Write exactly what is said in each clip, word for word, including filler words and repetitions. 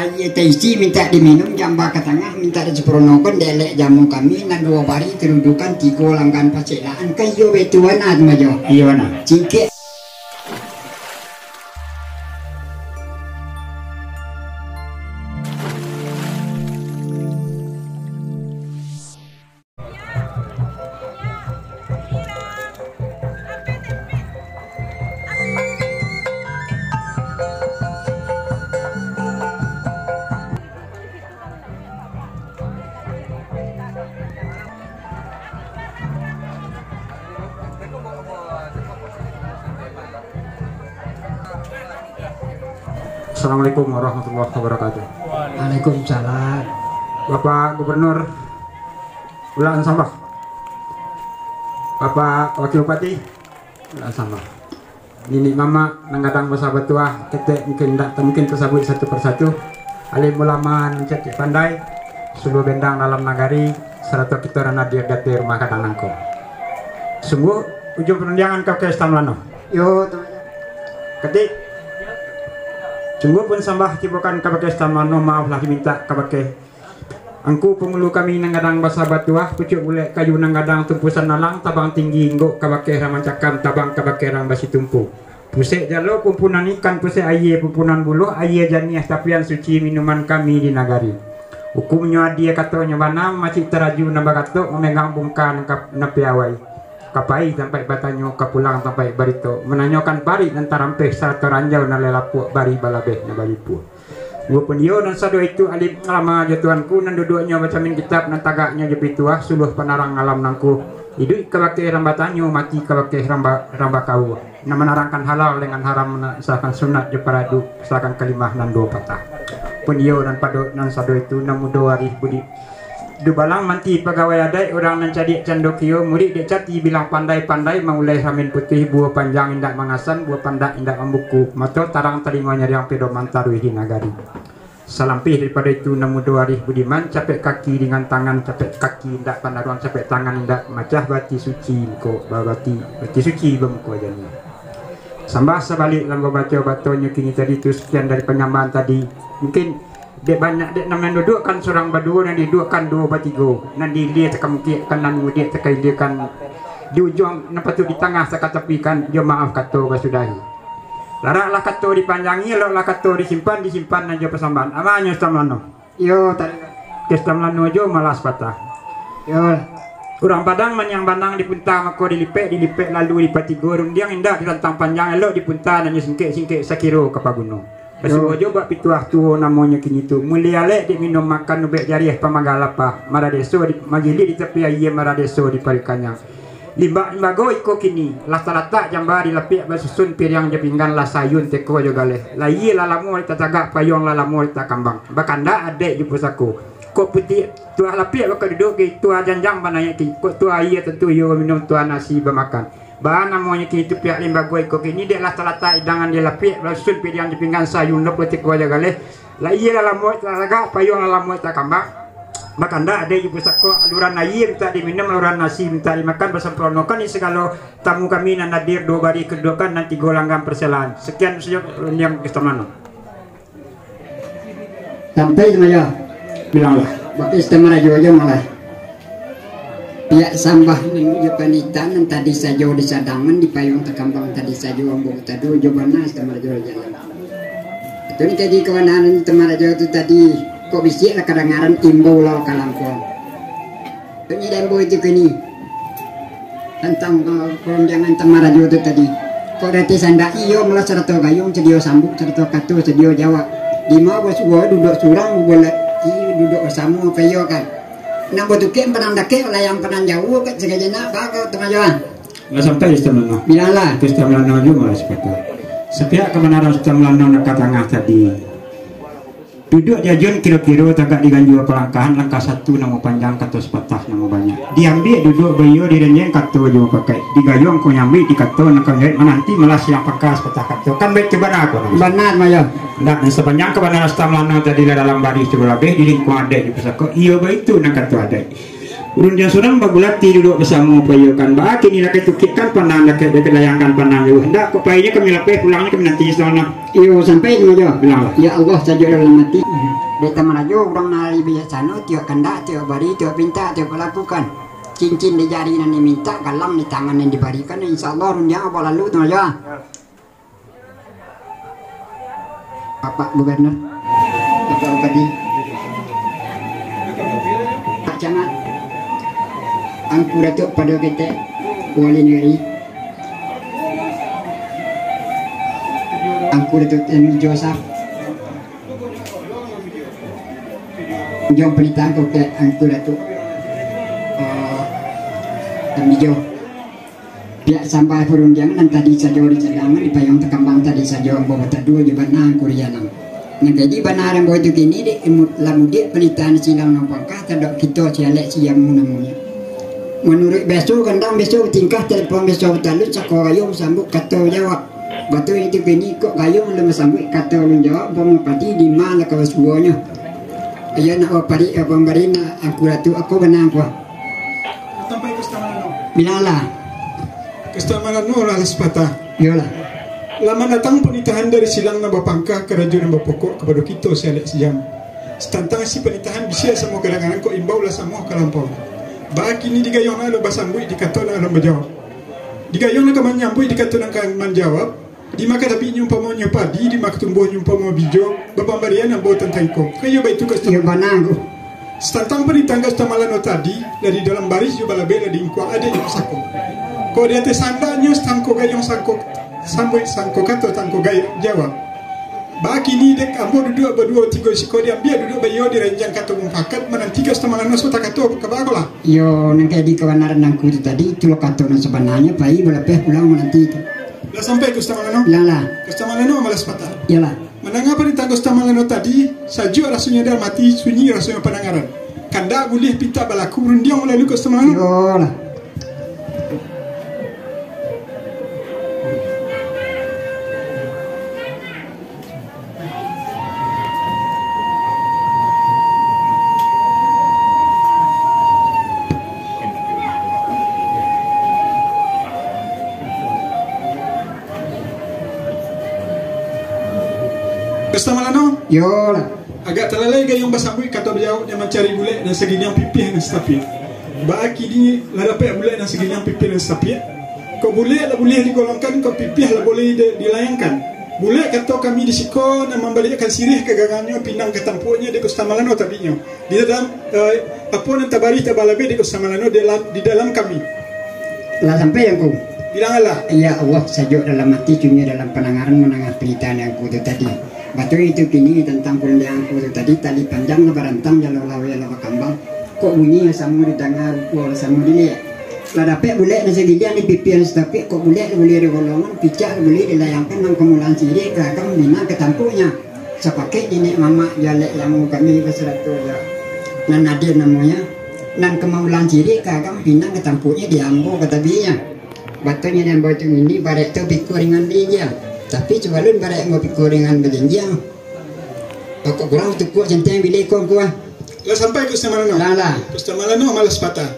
Iyo, taisi mintak diminum, jamba ka tangah mintak disapronokan, dek elek jamu kami, nan duo bari tadudukan, tigo langgan paselaan, kan iyo baitu bana tu, Majo? Iyo, bana. Cingkek. Assalamualaikum warahmatullahi wabarakatuh. Waalaikumsalam. Bapak Gubernur, ulang sambah. Bapak Wakil Bupati, ulang sambah. Niniak mamak nan gadang basa batuah, ketek mungkin indak mungkin tasabuik satu persatu. Alim ulama nan cadiak pandai, suluah bendang dalam nagari, sarato kito nan hadir di ateh rumah gadang nangko. Sungguah ujuang parundiangan ka Kota Sitamulano. Yo, tu. Ketek. Sungguah pun sambah tibokan kabake Sitamulano, maaf lah dimintak kabake Angku pangulu kami nan gadang basa batuah, pucuak bulek kayu nan gadang tumpusan alang, tabang tinggi inggok kabake rang mancakam, tabang kabake rang basitumpu. Pusek jalo pumpunan ikan, pusek aia pumpunan buluah, aia janiah tapian suci minuman kami di nagari. Ukumnyo adie katonyo bana, macik taraju nan bagatok, mamegang bungka nan ka-, nan piawai. Ka pai tampaik batanyo, ka pulang tampaik barito, mananyokan parik nan tarampeh, sarato ranjau nan lai lapuak, bari balabeh nan balipuah. Guru punyo nan sado itu alim ulama jo tuanku, nan duduaknyo bacamin kitab, nan tagaknyo jo pituah, suluah panarang alam nangku. Iduik kabake rang batanyo, mati kabake rang ba-, rang bakaua. Nan manarangkan halal dengan haram, manasahkan sunat jo paradu, sahkan kalimah nan duo patah. Punyo nan pado nan sado itu, nan mudo arih budi, Dubalang manti pagawai adaik, urang nan cadiak cando kio, murik dek cati bilang pandai-pandai, maulai ramin putuih, buah panjang indak mangasan, buah pandak indak mambuku, mato tarang talingo nyariang, pedoman taruih di nagari. Salampih daripado itu, nan mudo arih budiman, capek kaki dengan tangan, capek kaki indak panaruang, capek tangan indak macah, bati suci muko, babati, bati suci bamuko janiah. Sambah sabalik lambo baco batonyo kini tadi tu, sekian dari panyambahan tadi. Mungkin Dek banyak, dek nan manduduakkan surang baduo, nan diduduakkan duo batigo, nan di ilia takah mungkiakkan, nan mudiak takah iliakan, di ujuang nan patuik di tangah takah tapikan, jo maaf kato basudahi. Laraklah kato dipanjangi, eloklah kato disimpan, disimpan nan jo pasambahan. Amanyo Sitamulano. Iyo, tadi. Ke Sitamulano jo malas patah. Iyo. Urang Padang maniang banang dipunta, mako dilipek, dilipek lalu dipatigo, rundiang indak dirantang panjang, elok dipunta nan jo singkek-singkek sakiro ka paguno. Basuo jo bak pituah tuo namonyo kini tu. Mulie alek dek minum makan, ubek jariah pamaga lapa. Maradeso di, magilik di tapi aia, maradeso di paruik kanyang. Limbak limbago iko kini, lah talatak jamba di lapiak, basusun piriang jo pinggan, lah sayun teko jo galeh. Layia lah lamo dek tatagak, payuang lah lamo dek takambang. Bakandak adaik jo pusako. Kok putiak tuah lapiak bakaduduak, tuah janjang banaiak, kok tuah aia tantu iyo minum, tuah nasi bamakan. Baa namonyo kini tu pihak limbago iko kini, dek lah talatak idangan di lapiak, basusun piriang di pinggan, sayun lah putih kuah jagaleh. Lah iya lah lamuak tak tagak, payuang lah lamuak tak kambang. Bakandak adaik jo pusako, aluran aia mintak diminum, aluran nasi mintak dimakan, basampuronokan di sagalo tamu kami nan hadir, duo bari kaduduakan nan tigo langgang parselaan. Sekian sajo rundiang Kota Sitamulano. Sampai samayo. Bilanglah. Bapesta marajo aja malah. Pihak sambah minggu jo panitahan nan tadi sajo disadangan, di payuang takambang tadi sajo ambo tadu jo bana Sitamarajo jalan. Itu ni tadi kawanan Sitamarajo tu tadi, kok bisiak lah kadangaran, imbau lah ka langkuang. Punyo dambo itu kini, tantang, eh, parundiangan Tamarajo tu tadi. Kok reti sandak iyo malah sarato gayuang, sadio sambuk, sarato kato, sadio jawab. Dima basuo duduak surang, bubulat iyo duduak basamo, ka iyo kan. Nan batukek padang dakek, layang padang jauah, kan, sagajenak, baa ka Tamarajo, ah? Lah sampai di Sitamulano. Bilanglah. Ke Sitamulano juo malah sapatah. Sapihak kabanaran Sitamulano nan ka tangah tadi. Duduak di ajun kiro-kiro, tagak di ganjua palangkahan, langkah satu namo panjang, kato sapatah namo banyak. Diambiak duduak baiyo, direnjeng kato jo mupakaik. Digayuang ko nyambuik, dikato nan ka manjawek, mananti malah silang pangka sapatah kato. Kan baitu bana ko? Bana, Mayo. Ndak, nan sapanjang kabanaran Sitamulano tadi lah dalam barih tu balabeh, di lingkuang adaik di pusako, iyo baitu nan kato adaik. Rundiang surang bagulati duduak basamo, payokan. Baa kini lakek cukik kan pandang, lakek dakek layangkan pandang jauah. Ndak, kok painyo kami lapeh, pulangnyo kami nanti, Sanak. Iyo, sampai tu, Majo. Bilanglah. Ya Allah, sajo dalam hati. Dek Tamarajo, urang nan lai bijaksano, tiok kandak, tiok bari, tiok pintak, tiok balakukan. Cincin di jari nan dimintak, galang di tangan nan dibarikan. Insya Allah, rundiang abah lalu tu, Majo. Bapak Gubernur, Bapak Bupati, Pak Camat, Angku Datuk Pado Ketek, Wali Nagari, Angku Datuk Tun Joseph, jo panitahan ko kek Angku Datuk, eh, Tun Ijo. Pihak sambah parundiangan nan tadi sajo dicadang, dipayuang takambang tadi sajo ambo bataduo jo bana Angku Rianang. Nan jadi bana ambo tu kini, dek, lah mudiak panitahan silang nan pangka, tadok kito sialek siamu namonyo. Manuruik biaso, kandang biaso batingkah, talipong biaso batalut, sako gayuang basambuik kato bajawab. Batua itu kini, kok gayuang alun basambuik kato alun jawab, umpamo padi di ma lah ka basuonyo. Iyo nak baparik, bapambari nak Angku Datuk, ako bana Angku. Sampai Kusta Malano. Bilanglah. Kusta Malano lah sapatah. Iyolah. Lah mandatang panitahan dari silang nan bapangka, karajo nan bapokok kapado kito sialek siamu. Satantang isi panitahan bisiak samo kadangaran, kok imbau lah samo ka lampau. Baa kini di gayuang nan alun basambuik, di kato nan alun bajawab. Di gayuang nan ka manyambuik, di kato nan ka manjawab. Di ma ka tabiknyo umpamonyo padi, di ma ka tumbuahnyo umpamo bijo, bapambarian ambo tantang iko. Kan iyo baitu Kusta. Iyo bana, Angku. Satantang panitahan Kusta Malano tadi, lah di dalam barih jo balabeh lah di ingkuang adek jo pusako. Kok di ateh sandaknyo sangko gayuang sangko sambuik, sangko kato sangko gayuang jawab. Baa kini dek ambo duduak baduo tigo siko, diambiak duduak baiyo, di ranjang kato mufakat, mananti Kusta Malano sota kato ka baa ko lah. Iyo, nan ka jadi kabanaran Angku tu tadi, itulah kato nan sabananyo, pai balapeh pulang mananti tu. Lah sampai Kusta Malano? Lah, lah. Kusta Malano malas patah. Iyolah. Mandanga panitahan Kusta Malano tadi, sajuak rasonyo dalam ati, sunyi rasonyo pandangaran. Kandak buliah pintak balaku, rundiang malalu Kusta Malano. Iyolah. Kusta Malano? Iyolah. Agak talalai gayuang basambuik kato bajawab, nan mancari bulek nan sagiliang, pipiah nan satapiak. Baa kini lah dapek bulek nan sagiliang, pipiah nan satapiak. Kok bulek lah buliah digolongkan, kok pipiah lah buliah di-, dilayangkan. Bulek kato kami di siko, nan mambaliakkan siriah ka gangangnyo, pinang ka tampuaknyo, dek Kusta Malano tabiknyo. Di dalam, eh, apo nan tabarih tabalabeh dek Kusta Malano dalam, di dalam kami. Lah sampai, Angku? Bilang alah. Ya Allah, sajuak dalam ati, sunyi dalam pandangaran, mandanga panitahan Angku tu tadi. Batua itu kini tantang parundiangan Angku tu tadi, tali panjang lah barantang, jalo laweh lah bakambang. Kok bunyi lah samo didanga, rupo lah samo diliek. Lah dapek bulek nan sagiliang, di pipiah nan satapiak, kok bulek lah buliah digolongkan, picak lah buliah dilayangkan, nan ka maulang siriah ka agang, pinang ka tampuaknyo. Sapakek niniak mamak jo alek jamu kami basarato jo nan hadir namonyo, nan ka maulang siriah ka agang, pinang ka tampuaknyo, di ambo ka tabiknyo. Batuanyo di ambo tu ngini, barek tu pikua ringan balinjiang. Tapi sabalun barek ambo pikua ringan balinjiang, pokok kurang tukuak santiang bilai ko, Angku ah. Lah sampai Kusta Malano? Lah, lah. Kusta Malano malas patah.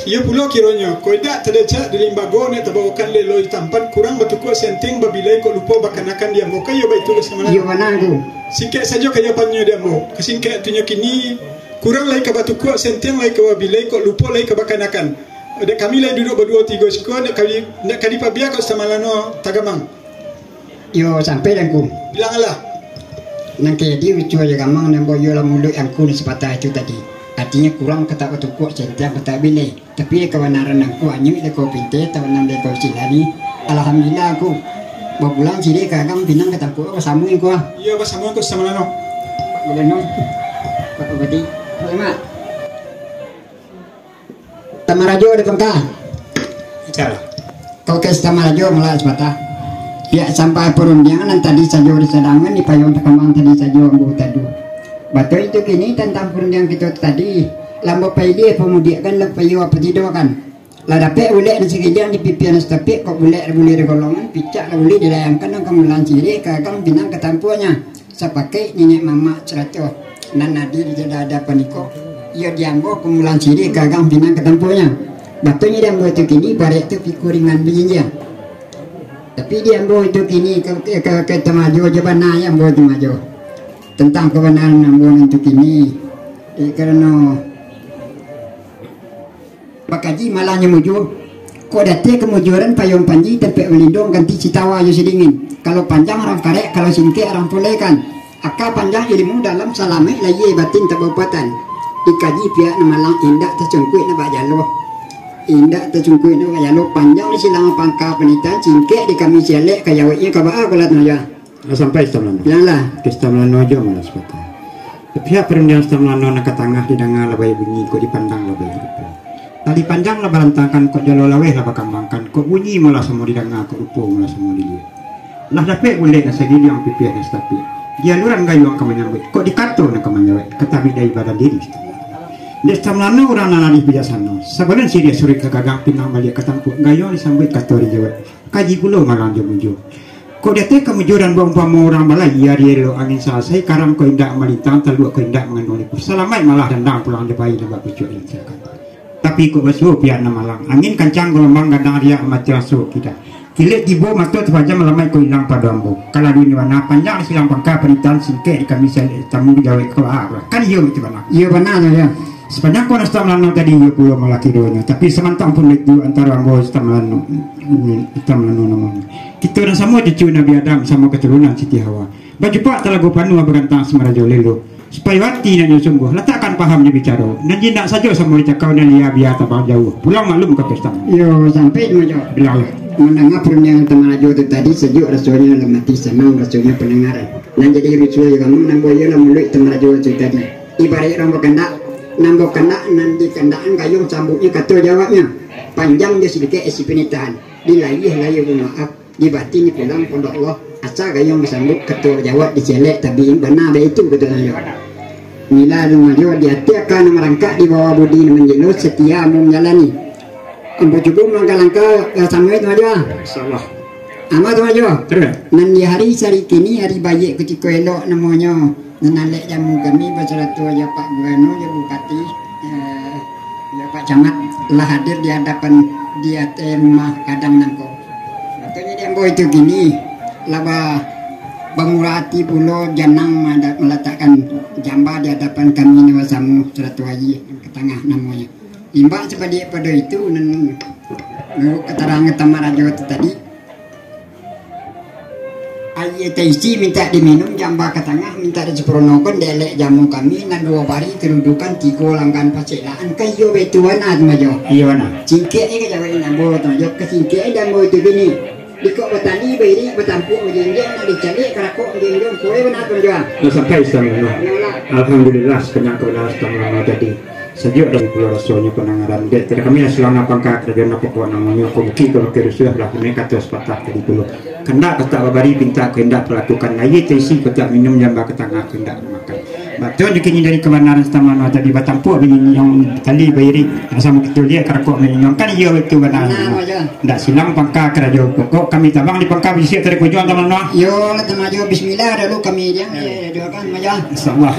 Iyo pulo kironyo, kok indak tadacak di limbago, nak tabaokan lelo di tampan, kurang batukuak santiang, babilai kok lupo bakanakan di ambo. Kan iyo baitu Kusta Malano? Iyo bana tu. Singkek sajo ka jawabannyo di ambo. Ka singkek tunyo kini, kurang lai ka batukuak santiang, lai ka babilai kok lupo lai ka bakanakan. Dek kami lai duduak baduo tigo siko, ndak ka di-, ndak ka dipabia Kusta Malano tagamang. Yo, sampai, Angku. Bilang alah. Nan ka jadi ucua jo gamang nan boyo lah muluik Angku nan sapatah itu tadi. Artinyo kurang ka tak batukuak santiang ka tak bilai. Tapi kabanaran Angku anyuik dek ko pinte, tau nan dek ko silani. Alhamdulillah, Angku. Bapulang siriah ka agang, pinang ka tampuak, basamo Angku ah. Iyo, basamo Angku Kusta Malano. Pak Gubernur, Pak Bupati, Pak Camat. Tamarajo di pangka. Insyaallah. Kau ke Tamarajo malah sapatah. Pihak sambah parundiangan nan tadi sajo disadangan, dipayuang takambang tadi sajo ambo tadu. Batua itu kini tantang parundiangan kito tadi. Lah ambo pailiah pamudiak kan, lah payo apo tido kan. Lah dapek bulek nan sagiliang, di pipiah nan satapiak, kok bulek buliah digolongkan, picak lah buliah dilayangkan, nan ka maulang siriah ka agang, pinang ka tampuaknyo. Sapakek niniak mamak sarato nan hadir di hadapan iko. Iyo di ambo kumulan siriah ka Agang Pinang ka tampuaknyo. Batonyo di ambo tu kini, barek tu pikua ringan bajinjiang. Tapi di ambo tu kini ka, ka, ka, ka tamajo jo bana ambo tamajo. Tantang kabanaran ambo nan tu kini. Eh, karano bakaji malangnyo mujua. Kok di ateh kamujuran payuang panji, tampek balinduang ganti sitawa jo sidingin. Kalau panjang urang karek, kalau singkek urang polekan. Aka panjang ilmu dalam, salamaik lahia batin tabaupatan. Dikaji pihak nan malang, indak tacungkuik nak bak jalo. Indak tacungkuik nak bak jalo, panjang di silang pangka panitahan, singkek di kami sialek, ka jaweknyo ka baa kok lah tamajo. Lah sampai Sutan Malano. Bilang lah. Oke, Sutan Malano ajo malah sapatah. Pihak parundiangan Sutan Malano nan ka tangah didanga lah baiak bunyi, kok dipandang lah baiak rupo. Tali panjang lah barantangkan, kok jalo laweh lah bakambangkan, kok bunyi malah samo didanga, kok rupo malah samo diliek. Lah dapek bulek nan sagiliang, pipiah nan satapik. Di aluran gayuang ka manyambuik, kok di kato nan ka manjawek, ka tabik dari badan diri Sutan Malano. Dek Sutan Malano urang nan arif bijaksano, sabalun siriah suruik ka Agang Pinang baliak ka tampuak, gayuang disambuik kato dijawek. Kaji pulo malang jo mujua. Kok di ateh kamujuran baumpamo urang balai, ari elok angin salasai, karam kok indak malintang, taluak kok indak manganduang lipu. Salamaik malah dandang pulang jo bayi nan bapucuak di Jakarta. Tapi kok basuo pihak nan malang, angin kancang galombang gadang riak mati raso kida. Kilek tibo mato tapajam, alamaik kok ilang pado ambo. Kalau dunia bana panjang di silang pangka panitahan, singkek di kami sialek tamu jawek ka baa. Kan iyo itu bana? Iyo bana tu yo. Sapanjang kok nan Sutan Malano tadi, iyo pulo malah kironyo. Tapi samantang pun itu antaro ambo Sutan Malano, Sutan Malano namonyo. Kito nan samo cucu Nabi Adam, samo katurunan Siti Hawa. Bajupak talago panuah, bagantang si marajo lelo. Supayo ati nan jo sungguah, latakkan paham jo bicaro. Nan jinak sajo samo dicakau, nan lia bia tabang jauah. Pulang maklum ka pesta. Iyo, sampai tu, Majo. Bilanglah. Mandanga parundiangan Sutan Marajo tu tadi, sajuak rasonyo dalam ati, sanang rasonyo pandangaran. Nan jadi rusuah jo kamu, nan buayo lah muluik Sutan Marajo tu tadi. Ibaraik urang bakandak, nan bakandak, nan dikandakan gayuang sambuiknyo kato jaweknyo. Panjang jo sadikik isi panitahan, di lahia-lahia bamaaf, di batin dipulang pado Allah, asa gayuang basambuik kato jawek dicaliak tabik bana baitu kato Sutan Marajo. Mila Sutan Marajo di ati aka nan marangkak, di bawah budi nan manjelo, satia ambo manjalani. Ambo cubo malangkah-langkah, eh, samo Sutan Marajo. Insyaallah. Ambo Sutan Marajo. Terus. Nan di hari sari kini, hari baiak kutiko elok namonyo. Nan alek jamu kami basarato jo Pak Gubernur jo Bupati, eh, jo Pak Camat lah hadir di hadapan, di ateh rumah gadang nangko. Katonyo di ambo itu kini, lah ba-, bamurah ati pulo, janang mada-, malatakkan jamba di hadapan kami nan basamo, sarato aia ka tangah namonyo. Imbak sabaliak pado itu, nan, menurut keterangan Sutan Marajo tu tadi, aia taisi mintak diminum, jamba ka tangah mintak disamparonokan, di alek jamu kami nan duo bari, tadudukan tigo langgan paselaan, ka iyo baitu bana Sutan Marajo. Iyo bana. Singkek ni ka jawek nan ambo Sutan Marajo, ka singkek ni ambo itu bini. Dikok batali bairik, batampuak bajinjiang, nak dicaliak karakok bajinjiang, kue bana Sutan Marajo. Lah sampai Sutan Marajo. Iyolah. Alhamdulillah, sabanyak kabanaran Sutan Marajo tadi. Sajuak dari pulo rasonyo pandangaran. Dek, tidak kami lah silang nan pangka karajo nan pokok namonyo, kok mungkin kalau kerusuah lah, punyo kato sapatah tadi pulo. Kandak katak babari, pintak kahandak talakukan. Aia taisi katak minum, jamba ka tangah kahandak makan. Batua jo kini dari kabanaran Sutan Manoah tadi, batampuak bajinjiang tali bairik, nan samo kito liek karakok bajinjiang. Kan iyo itu bana. Nah, Manoah. Ndak silang pangka karajo pokok, kami tabang di pangka bajisiak tarik ujuang Sutan Manoah. Yo lah, Sutan Manoah, bismillah dulu kami diam, ya, doakan Manoah. Insyaallah.